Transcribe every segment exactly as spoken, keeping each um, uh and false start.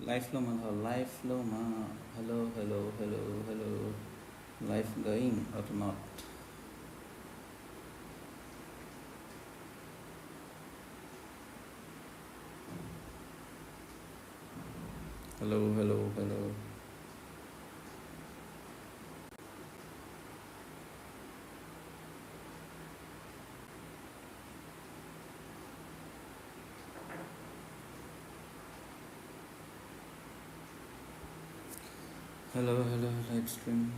Live lo ma, live lo ma. Hello, hello, hello, hello. Live going or not? Hello, hello, hello. Hello, hello, live stream.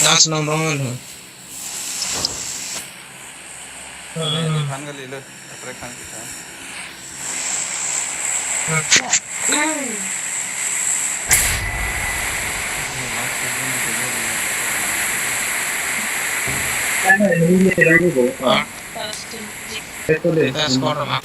Last number one. Ini kan kali lo, track kan kita. Ini lagi, Bu. Ah. Testing. Testing. Tes koro ma.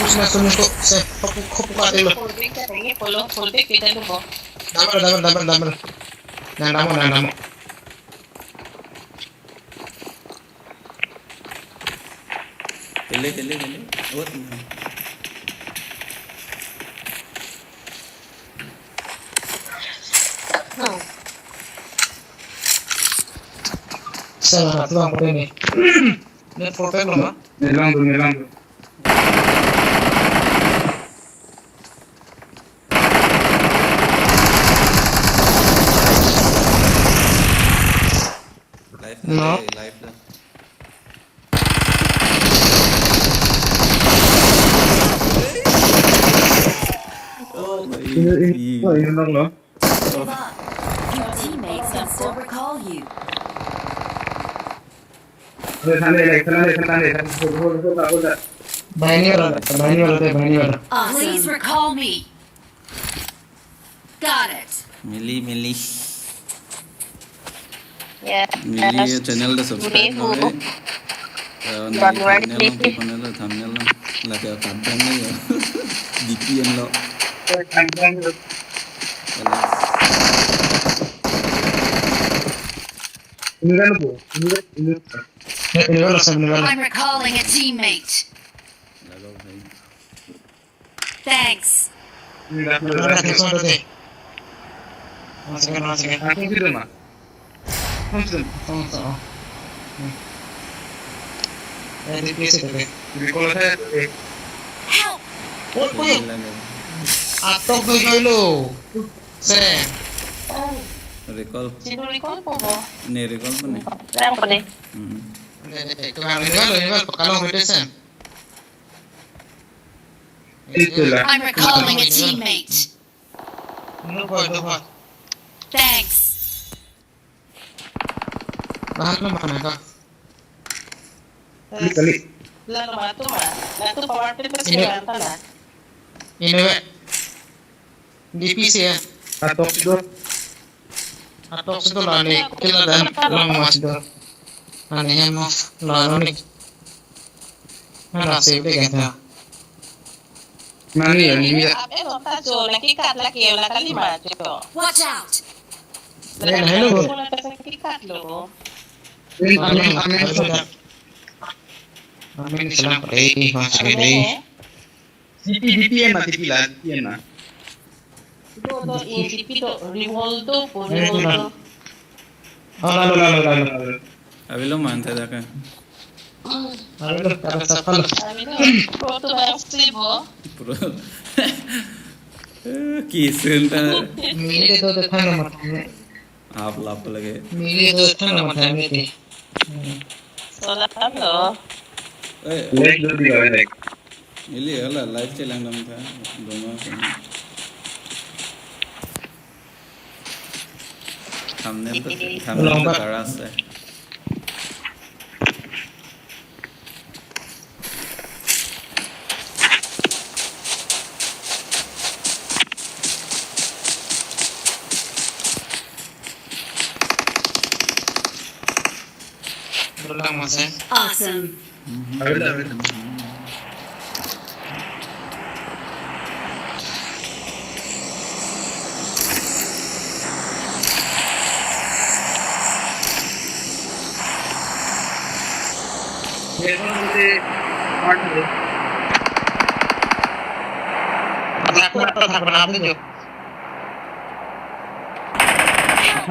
Terus langsung untuk se, hopu, hopu kate lo. Full pick katanya, polo, full pick kita dulu, Bo. Damar, damar, damar, damar. Nang damar, nang damar. Hele, hele, hele. Awat na. Salah satu orang pakai ni. Net perfect lo ma? Nilang tu, nilang tu. Live na, no. Live na. Oh, ini, ini, ini. Oh, ini nang lo. Give up. Your teammates can still recall you. Thane, thane, thane, thane, thane, thane, thane, thane, thane. Bahini wala, bahini wala, bahini wala. Please recall me. Got it. Mili, Mili. Yes. Mili channel ta subscribe lo. Eh, nai thumbnail lo, thumbnail lo, thumbnail lo. Lake kadang lo ya. D P M lo. Alex. Ini kan, Bu. Ini kan, ini kan. Ya, ini kan, ini kan. I'm recalling a teammate. Laga, bhai. Thanks. One second, one second. Aku gitu, Ma. Langsung. Langsung, oh. Hmm. Eh, di P C tadi. Recall saya, eh. Help! Oh, oh. Atok tu joy lo. Se. Recall. Sino recall po mo? Ne recall po ne? Lang po ne? Hmm. Ne, ne, ne. Kemang recall, recall. Pakalong rotation. Itulah. I'm recalling a teammate. Thanks. Bahan lo mana ka? Kali, kali. Lalo matu ma. Latu power play pa ini. Ini we. D P C ya. Atok do. Atok situ la ne, kila dan long mas do. Ani hem mo, la lo ni. Mana save de kan ta. Mani ya, ni ya. Ape lo ta jo, lagi kat, lagi, lagi lima jo. Watch out! Eh, hello. Lagi kat lo. Amin, amin. Amin, salam pada ini, mas, ini. Amin, eh. D P, D P M ma, D P la, D P M ma. Do, do, in D P do, revoldo po, eh, revoldo. Oh, lalo, lalo, lalo, lalo. Avelo man ta jaka. Avelo, kata sapa lo. Avelo, pro tu bang slibo. Pro. Eh, kisun ta. Mili do de thang ma thang. Aap lap lage. Mili do thang ma thang mete. Hmm. Sola lo. Eh. Lag do di lag. Ili hala live chelang dam tha. Doma kena. Thumbnail to, thumbnail to karas eh. Lang masa. Awesome. Avel, avel.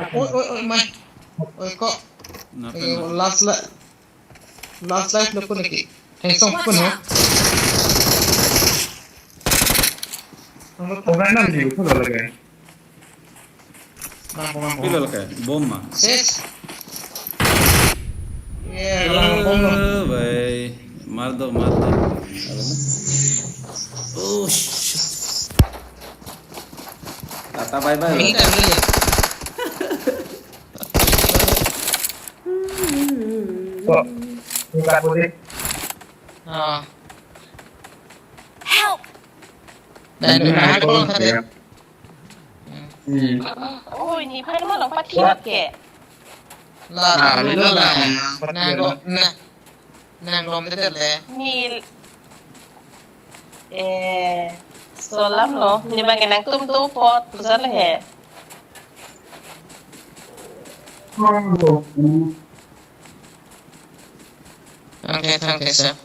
Oi, oi, oi, mai. Oi, kok. Napa, eh, napa? Last la-, last life lo pun lagi. Eh, song pun ho. Program nam di, kok lagi. Bang, bang, bang. Pilo lagi, bom ma? Ses. Yeah, bang, bang, bang. Oh, bhai. Mar do, mar do. Oh, shit. Tata, bye, bye. Ini kan dulu. Kok, buka putih. Ah. Help! Dan ini nah, aku kalau kata. Ya. Hmm. Oh, ini pada malam empat kilat ke? Lah, ah, lu lah. Nah, kok, nah. Nang lom de le. Ni, eh, solam lo, ni bang nangtum tu pot, pusat le he. Okay, thank you, sir.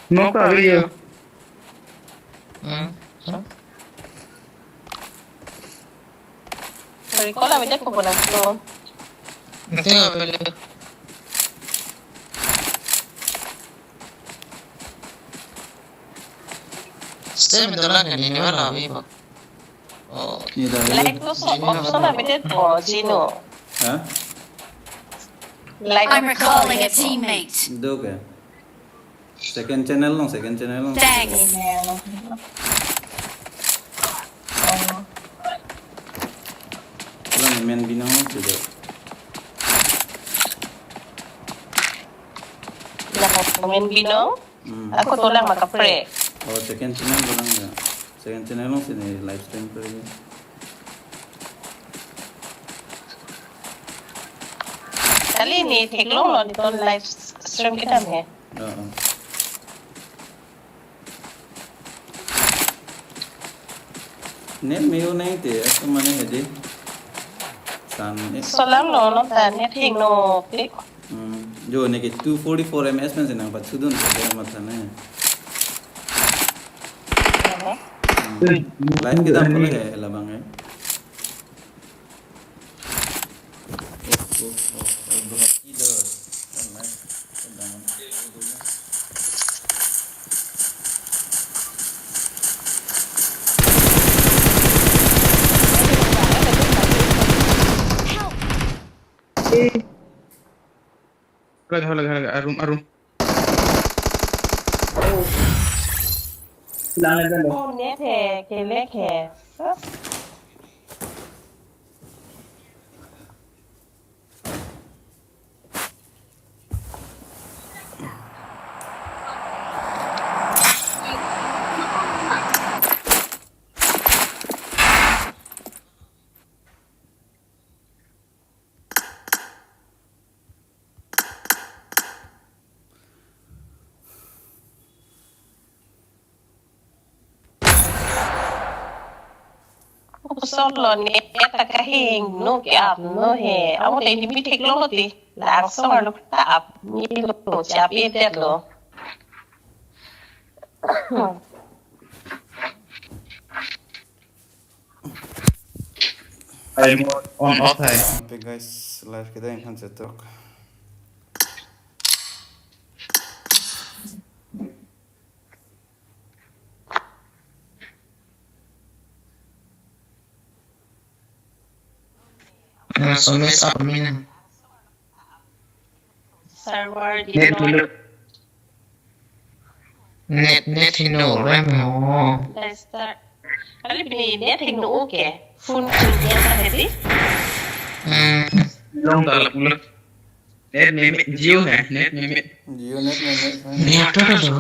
No problem. Hmm. Sorry, call avedet ko bolang ko. Nanti apa le? Stem dolang ni ni wala avi bo. Oh. Ni dah. Like to so option avedet ko, Jino. Hah? Like I'm recalling a teammate. Do ke? Second channel long, second channel long. Thanks. Lang main binong sudah. Lang main binong? Hmm. Ako tulang makapre. Oh, second channel lang ya. Second channel long sini live stream ko ya. Kali ni theklong lo ni ton live stream kita he. Oo. Net me-o nai te, aso mane hedi. San, eh. Solam lo, non ta net hingno pik. Hmm. Jo, ne ke two forty-four M S pen si nangpachudun ko dia mata ne. Mhm. Hmm. Live kedam pula he, labang he. Oh, oh, oh, oh, berhati dah. Kan, mas. Sedang. Help! Hala, hala, hala, arum, arum. Lang lang lang. Oh, net he, kelek he. Huh? Pusot lo net ta kahingno ke-apno he. Amo ta ini mi theklong lo ti. Langsong arlo ta-ap ni lo, che-ap-edet lo. Ai mo on off hai. Oke guys, live kita yang hanse tok. Nah, so mess up a minute. Server di net no. Dulu. Net, net hingno rem ho. Leicester. Kali pini net hingno oke. Phone tu net ada di. Hmm. Long dalam mulut. Net meme Jio hai, net meme. Jio net meme. Net apa tu?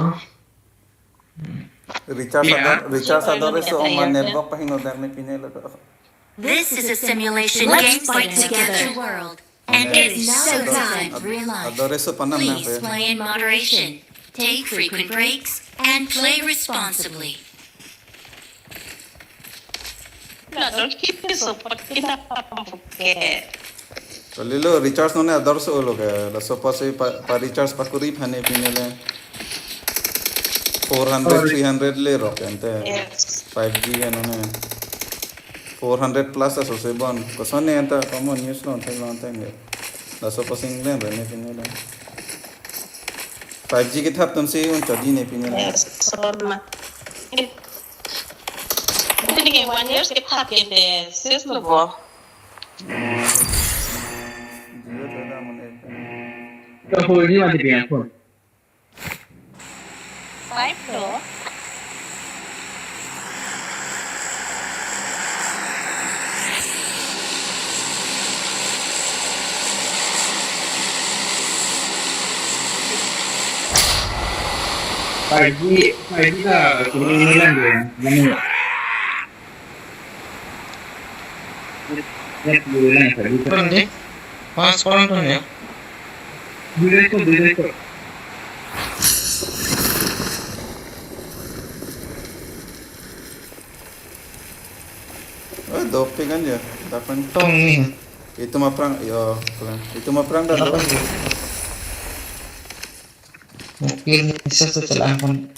Recharge ya. Ada, recharge ada reso oma network pahingno dak ne pine lo. This is a simulation game. Let's fight together. World. And get no time to realize. Adore sopanam nang. Please play in moderation. Take frequent breaks and play responsibly. Ador kiti so, patina pam ke. Kalilo recharge none ador so lo ke. Laso apotsi pa, pa recharge pakuri aphan ne pine le. Four hundred, three hundred le rok ante. Yes. Five G ke none. Four hundred plus aso se bon. Koson ne anta common news lo ante lo ante nge. Laso apotsi inglen re ne pine le. Five G kethap atumsi un chodi ne pine le. Yes, so ma. Ito ni ke one years kethap ke te ses lo bo. Jio chota mane. Ka four G mati pian phone. Five lo. Five G, five G ta kuning nilang ya, yang ini. Net dulu lang, five G ta. Kurang deh. Mas kurang tuh ya. Dua ekor, dua ekor. Oh, dopik kan ya, dapat. Tong ni. Itum aphrang, yo, kurang. Itum aphrang dah. Apa dopik. Mungkin bisa setelah pun.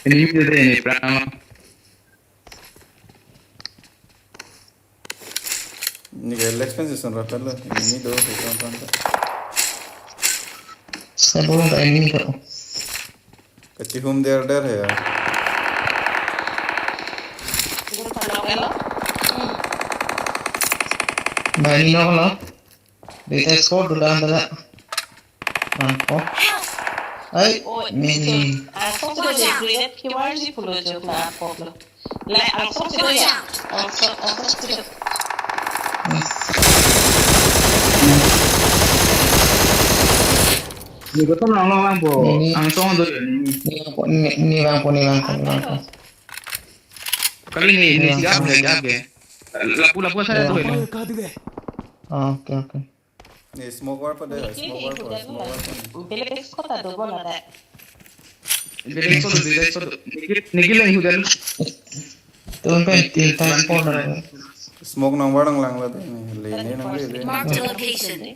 Ini dia ni pernah. Ni ke expenses on rata lo. Ini do, itu apa? Saya belum tak ini kok. Kachihum der der ya. Ba ini nok lo. Data score dulu anda dah. Angko. Ai, oi, mini. Angko sudah di grenade keluar di pulau jok na apa lo. Lai, angko sudah ya. Angko, angko sudah. Ni ko to nang nang po. Ni, ni. Angko do ni. Ni bang po, ni, ni bang po, ni bang po, ni bang po. Kali ni, ni siap ya, siap ya. Lapu, lapu saya tu ni. Ah, oke, oke. Ni smoke war pa de, smoke war pa, smoke war pa. Bele bes kota do bona da. Bele bes kota, bele bes kota. Nigil, nigil ni hudal. Tum pen tin tan pon na. Smoke nang war nang lang la de, ni le ni nang le de. Marked a location.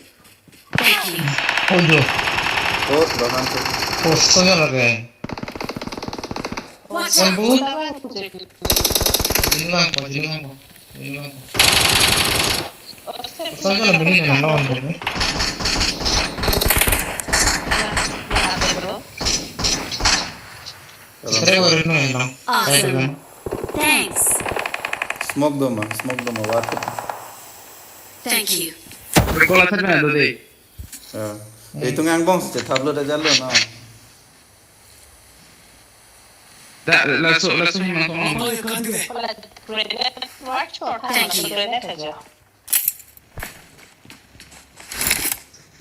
Thank you. Oh, yo. Oh, dohan tu. Oh, so ya lagi. Watch out. Bambu. Jini bang po, jini bang po. Saja lah bini na lawan ko. Sere baru no elang. Awesome. Thanks. Smoke do ma, smoke do ma, war ko. Thank you. Recall asat na do de. Ya. Itu ngangbong si thap lo da jalo na. Da, laso, laso ni mang tong. Thank you.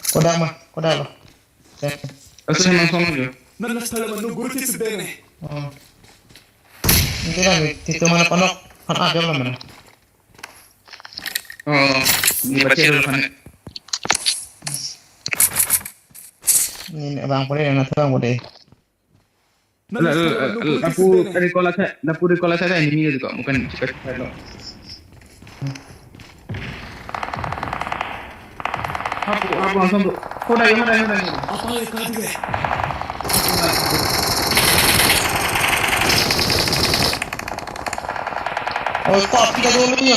Kodak ma, kodak lo. Laso ni mang tong jo. Nan nasta la manu guru ti sibene. Oh. Ini kan itu mana panok, pan ada lah mana. Oh, ni baca dulu kan. Ini bang pore na bang pore. La, la, la, lapu recall asat, lapu recall asat ini ni juga bukan cepat cepat lo. Apu, apu langsung tu. Kodak ya, kodak ya, kodak ya. Apa ya kau tu? Oh, stop, kita dulu ni.